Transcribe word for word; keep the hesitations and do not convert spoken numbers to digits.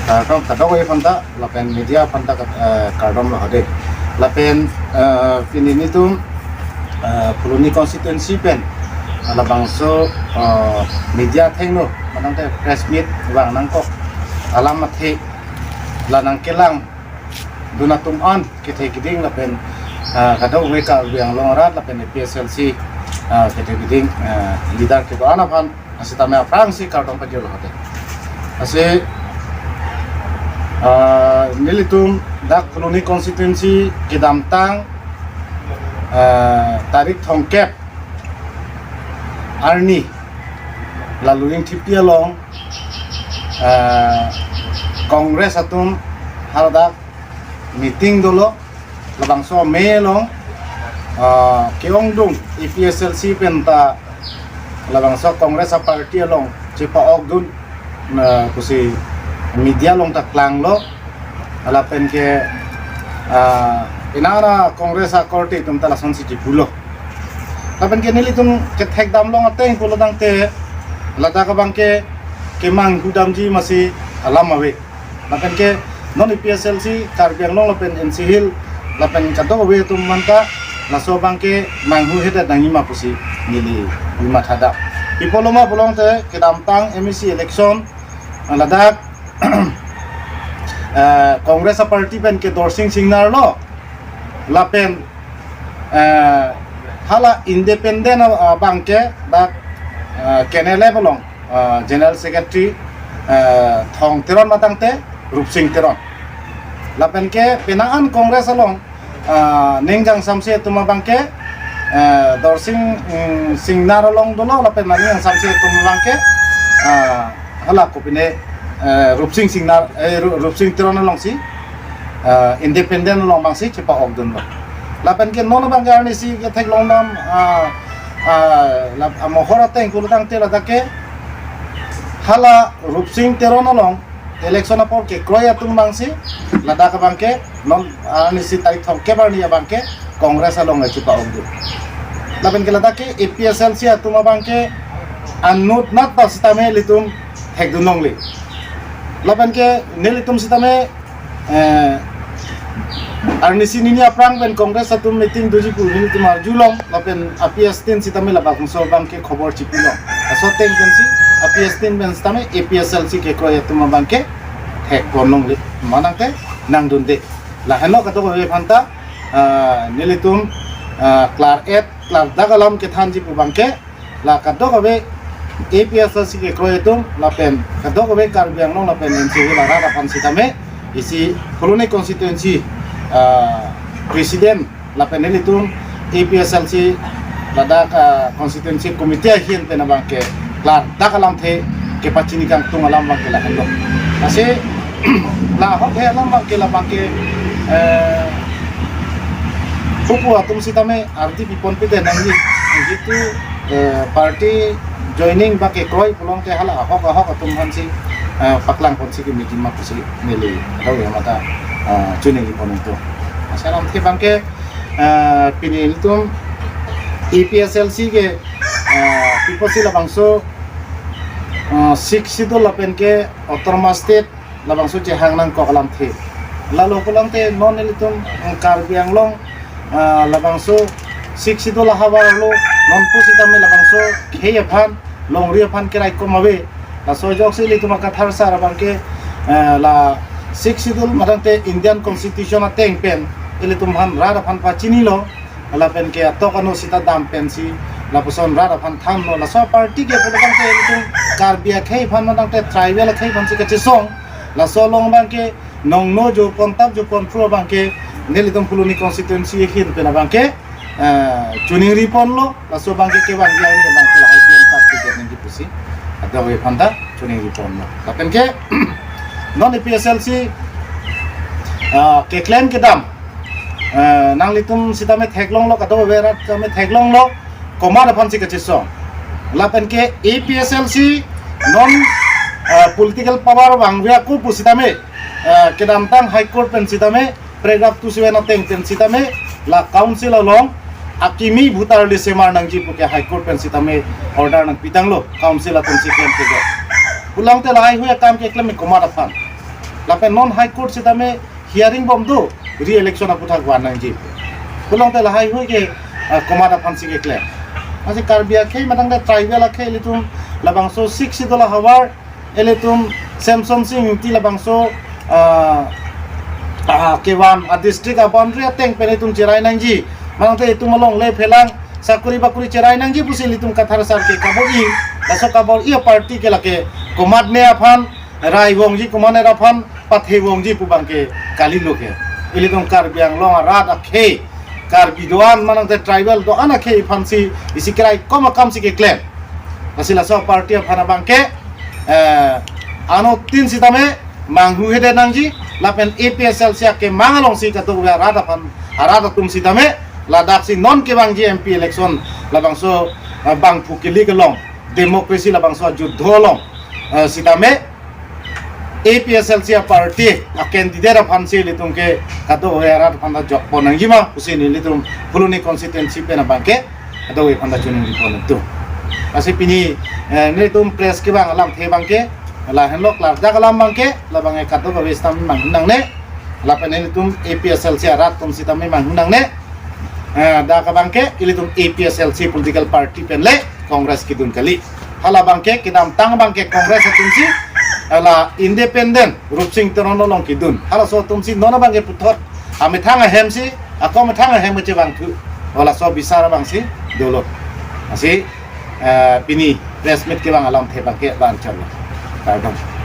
Kardom kadokave aphanta lapen media aphanta, eh, kardom lo hade. Lapen, eh, pini nelitum, eh, Phuloni constituency pen labangso, eh, media athengno manangte press meet vang nangkok alam athe la nangkelangdun atum an kethe kiding lapen, eh, kadokave Karbi Anglong arat lapen A P H L C, eh, kethe kiding, eh, leader kedo-an aphan sitame aphrangsi kardom pajirlo hade. Lasi, ah, nelitum dak Phuloni constituency kedamtang, ah, tarik thomkep arni la Luringthepi along, ah, Congress atum haladak meeting dolo, labangso amei along, ah, ke-ongdung A P H L C pen ta labangso Congress a-party along chepa-okdun, ah, pusi media along ta klanglo. Lapen ke, ah, inara Congress akorte atum ta lasonsi chipulo. Lapen ke nelitum kethekdam long ateng pulo tangte ladak abangke kemanghu damji masi alam ave. Lapen ke non A P H L C Karbi Anglong lapen N C Hills lapen kadokave atum aphanta laso abangke manghuhedet nangji ma pusi neli matha dam. Pi apotlo ma pulo tangte kedamtang M A C election ladak, eh, Congress a-party pen ke Dorsing Singnar lo, lapen, eh, hala independent a-, abangke dak, eh, K N L F along, eh, General Secretary, eh, Thong Teron ma tangte Rupsing Teron. Lapen ke penang an Congress along, ah, ning jangsamse atum abangke, eh, Dorsing, mm, Singnar along dolo lapen ning jangsamse atum abangke, ah, hala kopine, eh, Rupsing Singnar, eh, Ru-, Rupsing Teron alongsi, eh, independent along abangsi chepa-okdunlo. Lapen ke non abangke arnisi ketheklong dam, ah, ah, lap-, amohor ateng pulo tangte ladak ke hala Rupsing Teron along election apor kekroi atum abangsi ladak abangke non arnisi tarik thomkep arni abangke Congress along chepa-okdun. Lapen ke ladak ke A P H L C atum abangke anut nat ta sitame ilitum thekdun longle. Lapen ke nelitum sitame, eh, arnisi nini aphrang pen Congress atum meeting doji pu nelitum arjulong lapen A P S tin sitame labangso abangke khobor chipilong. Laso ateng pensi A P S tin pen sitame A P H L C kekroi atum abangke thekpon longle, manangte nangdunde. Lahenlo kadokave aphanta, ah, nelitum, ah, klar-et klardak alam kethanji pu abangke la kadokave A P H L C kekroi atum lapen kadokave Karbi Anglong lapen N C Hills arat aphan sitame isi Phuloni constituency, ah, president lapen nelitum A P H L C ladak, ah, constituency committee ahin pen abangke klardak alamthe kepachini kangtung alam abangke lahenlo. Lasi la ahok he alam abangke labangke, eh, pupu atum sitame ardi pipon pite nangji, jitu, eh, party joining ba kekroi pulo tangte hala ahok ahok atum aphansi, eh, paklangponsi kemeji ma pusi neli ro ya mata, eh, chuningri pon itu. Lasi alamthe abangke, eh, pini ilitum A P H L C ke, eh, piposi labangso, eh, Sixth Schedule lapen ke Autonomous State labangso chehang nangkok alamthe. Lalo pulo tangte non ilitum, eh, Karbi Anglong, ah, labangso Sixth Schedule ahavar lo, non pusitame labangso khei aphan, longri aphan keraikom ave. Laso ajoksi ilitum akathar sar abangke, eh, la Sixth Schedule manangte Indian Constitution ateng pen ilitum aphan rat aphan pachinilo. Lapen ke atok ano sita dam pensi lapuson rat aphan thanlo. Laso party ke pulo tangte ilitum Karbi akhei aphan manangte tribal akhei aphansi kachesong. Laso along abangke nongno jo pontap jo ponphru abangke nelitum Phuloni constituency ahin pen abangke, eh, chuningri ponlo. Laso abangke kevang jai ni abangke lahai pen tap tiket nangji pusi kadokave aphanta chuningri ponlo. Lapen ke non A P H L C, ah, keklem kedam, eh, nanglitum sitame theklonglo, kadokave arat sitame theklonglo, komat aphansi kachesong. Lapen ke A P H L C non, eh, political power vangve ako pusitame, eh, kedamtang High Court pen sitame paragraph two seven ateng pen sitame la council along akimi voter list semar nangji puke High Court pen sitame order nangpitanglo council atumsi klem kedo. Pulo tangte lahaihui akam keklem komat aphan. Lapen non High Court sitame hearing bom do, re-election aputhak van nangji. Pulote lahai hui ke, ah, komat aphansi keklem. Lasi Karbi akhei matangte tribal akhei ilitum labangso Sixth Schedule ahavar ilitum Semsonsing Ingti labangso, ah, ah, kevan a-district a-boundary ateng pen ilitum cherai nangji. Matangte itum alongle phelang sakuri bakuri cherai nangji pusi ilitum Kathar sar ke kabor-i. Laso kabor-i a-party ke lake komatne aphan rai vangji, komatne aphan pathe vangji pu abangke kalilo ke. Ilitum Karbi Anglong arat akhei, Karbi do-an matangte tribal do-an akhei aphansi isi keraikom akamsi keklem. Lasi laso party aphan abangke, eh, anuttin sitame manghuhede nangji, lapen A P H L C akemang alongsi kadokave arat aphan, arat atum sitame ladaksi non kevangji M P election labangso, eh, bangphu kili kelong democracy labangso ajut dholong, eh, sitame A P H L C a-party a-candidate aphansi ilitum ke kadokave arat aphan ta jokpon nangjima pusi nelitum Phuloni constituency pen abangke kadokave aphan ta choningri pon tu. Lasi pini, eh, nelitum press kevang alamthe abangke lahenlo, klardak alam abangke labangke kadokave sitame manghu nangne, lapen nelitum A P H L C arat atum sitame manghu nangne. Eh, dak abangke ilitum A P H L C political party pen le Congress kedun kali. Hala abangke kedamtang abangke Congress atumsi, hala independent Rupsing Teron along kedun. Halaso atumsi non abangke puthot amethang ahemsi, ako amethang ahem kechevangthu. Halaso bisar abangsi dolo. Lasi, eh, pini press meet kevang alamthe abangke la-an chalo. Kardom.